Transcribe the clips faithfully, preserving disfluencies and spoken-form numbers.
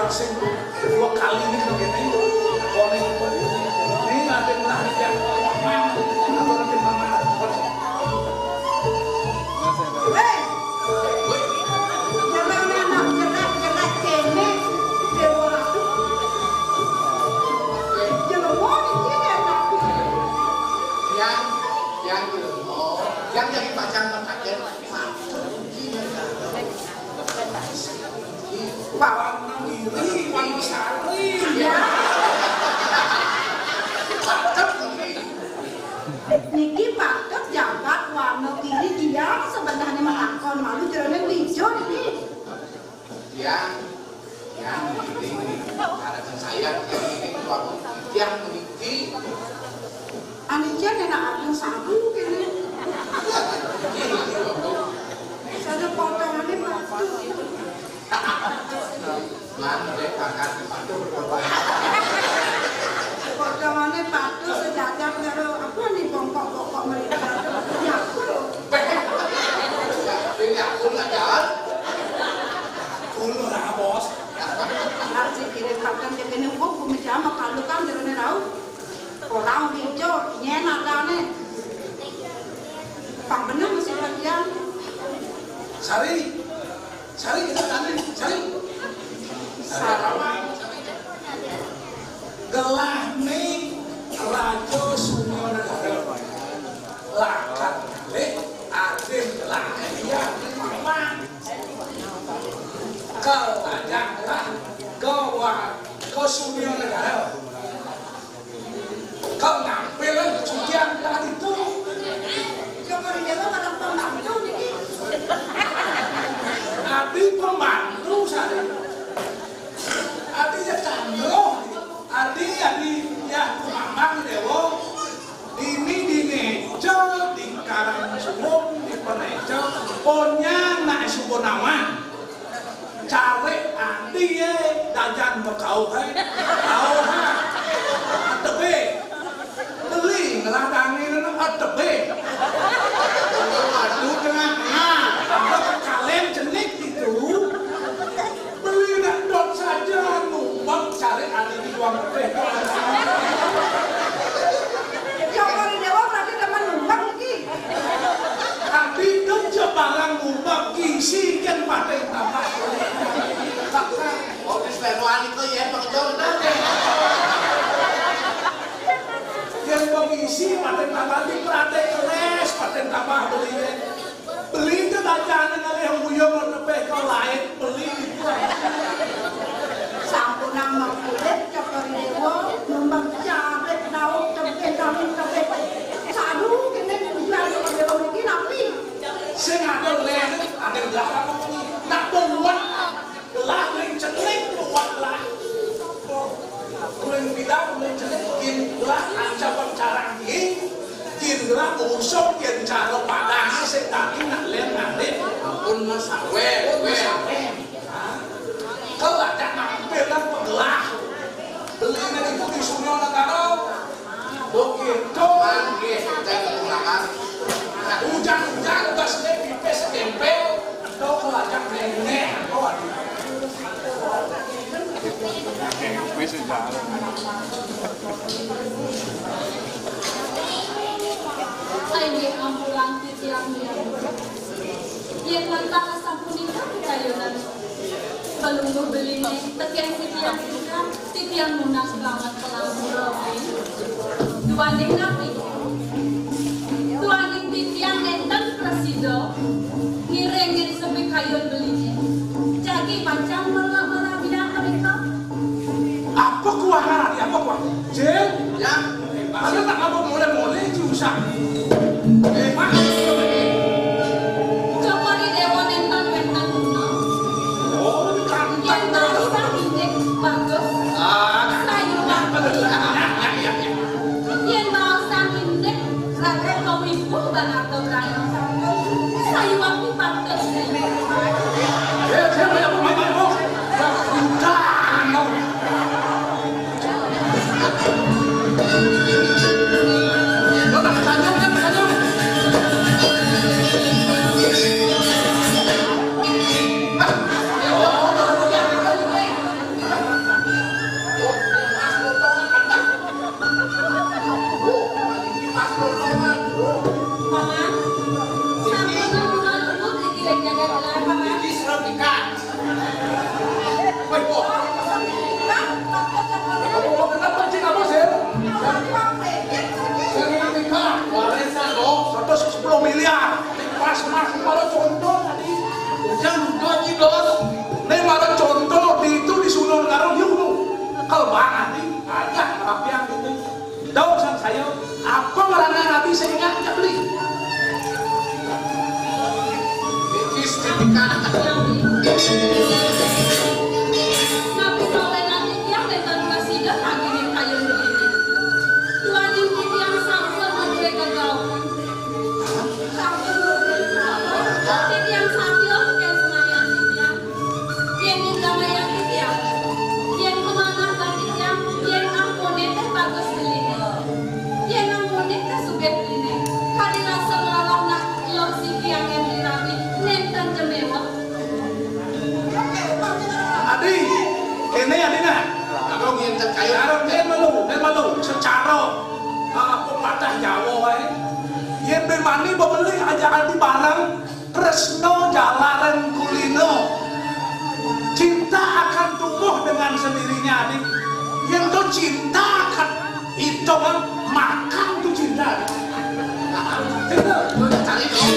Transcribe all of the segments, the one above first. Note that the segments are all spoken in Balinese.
Sing dua kali ini kena gini. Koné ini ada yang lari yang mamang atau nanti mamang. Hei, jangan anak jelek-jelek kéné, Déwa Ratu. Jelema iki enak. Yang, yang jelema, yang jadi pacar mataken, patut iki. Pak, Wonogiri, Wonosari. Niki patut jagat Wonogiri, tiyang sebenarnya melakon malu jroning wijo niki. Yang, yang ini, ada saya, yang ini, waktu yang ini, Anijen enak aku sabu kene. Ini, waktu Saya potongannya patut. Mana dek kakak dibantu berkorban? Potongannya patut sejajar karo apa nih, bongkok-bongkok mereka. Ya, aku loh. Ini aku nggak jalan. Aku loh, lah, bos. Lah, sing kirim pakan ke kene, kok bumi sama kalu kan, jerone rau. Ora ngincul, nyen adane. Pang bener mesti bagian. Sari. Sari, kita tanya, Sari. Sari apa? Gelah ning Raja Sungai Negara. Lakat, eh, adin gelah, iya, mama. Kau ajak gelah, kau wah, kau Sungai Negara. Kau nampil cucian tadi itu. Coba di dalam ada pembantu niki. Adi pembantu saya. Adi ya candro. Adi, adi ya kumambang dewo. Dini, dini ejo di Karang Surung, di Penejo. Ponya nak suku nama. Cawek adi ye, dajan bekau he. Kau ha. Tebe. Beli ngeladangin, ah, tebe. Aduh, tengah, nah, ada kekalen jenik itu. Beli nak dot saja, numbang cari adi di ruang tebe. Yang paling dewa berarti teman numbang iki. Adi kerja barang numbang, gisi kan paten tambah. Kakak, oh, wis leno aliko yen pengecut. Yen wong isi paten tambah di prate keles, paten tambah beli. Beli itu bacaan ngalih nguyung nepe ke lain, beli itu. Sampunang mengkulit, Cokor Dewa, numbang carik, daun, tebih, daun, tebih. Saru kene tujuan Cokor Dewa niki napi? Sing ada lene, ada gelah apa ni? Nak buat. Gelah ring cenik buat gelah. Ring bilang ring cenik gin gelah ancap bang carang gin. Gin gelah usuk gin cara padang sing tadi nak lem ngalih. Ampun mas sawe, sawe. Kalau ada nampil kan penggelah. Beli nanti putih sunyo negara. Begitu. Manggih, kita ketulangan. Hujan-hujan, udah sedih, pipis, kempel. Itu kelajak nenek, aduh. Wis, wis. Ayo, ampuran titiang dia. Yen wantah sapunika kekayonan. Pelungguh beline tekén titiang, titiang nunas banget pelangkura. Duaning napi? Duaning titiang nénten prasida ngiring ing sepikayun beline. Jagi pacang merlak-merlak biang mereka. Apa kuah ngarani? Apa kuah? Jil? Ya. Ada tak apa mulai-mulai diusah? Eh, Pak. Coba di Dewa nénten wénten guna. Oh, ini kan. Yén maosang indik bagus. Ah. Sayuwakti. Ya, ya, ya, ya. Yén maosang indik raga kawibuh banata brana. Sayuwakti patut. Eh, siapa yang mau main, Bos? Bukan, no. Lo tak kejadian, kan kejadian? Mara conto tadi, ujang juga cidos. Né mara conto ditu disunul karo yunu. Kalbang adi, ajak rapian ditu. Daun sang saya, apa ngaranna nabi sing ingat ka beli? Iki sertifikat. Nabi Soleh nanti tiang dan kasida kagini kayun begini. Tuaning titiang sampun madué gagawan. Titiang sampun kén semayang titiang. Yén nyindangayan titiang, yén kumanah ka titiang, yén ampuné téh bagus beliné. Yén ampuné téh sugih beliné. Kadi rasa nglalah nak eluh siki angén dirabi, nénten jeméwah. Adi, kéné adina. Abang yén teu kaya arep yén malu, yén malu secara ah, pepatah Jawa waé. Yén bé mani bebeli aja adi barang, tresna jalaran kulina. Cinta akan tumbuh dengan sendirinya, nih. Yén to cinta akan hidup, makan tuh cinta. Itu, cari dong.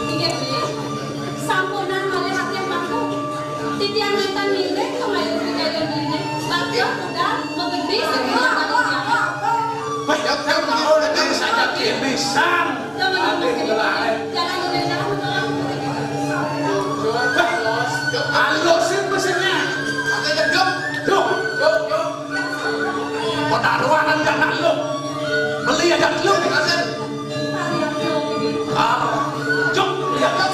Inggih, Beli. Sampunan malih akéh mangku. Titiang nénten ngiring ka mayun pikayun Beliné. Bakti budal magedhi saking jaman titiang. Wah, ya, ya, mau datang saja pisan. Jalan udah jalan udah jalan. Wah, halusin mesinnya. Duh. Kota ruangan anak lu. Beli aja lu. Ah, cuk, lihat.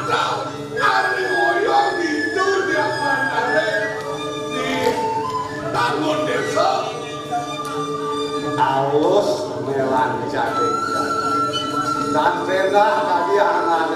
Ari Woyo gitu dia mantare di Tangun Desa. Alus melan jading. Dan pernah tadi anak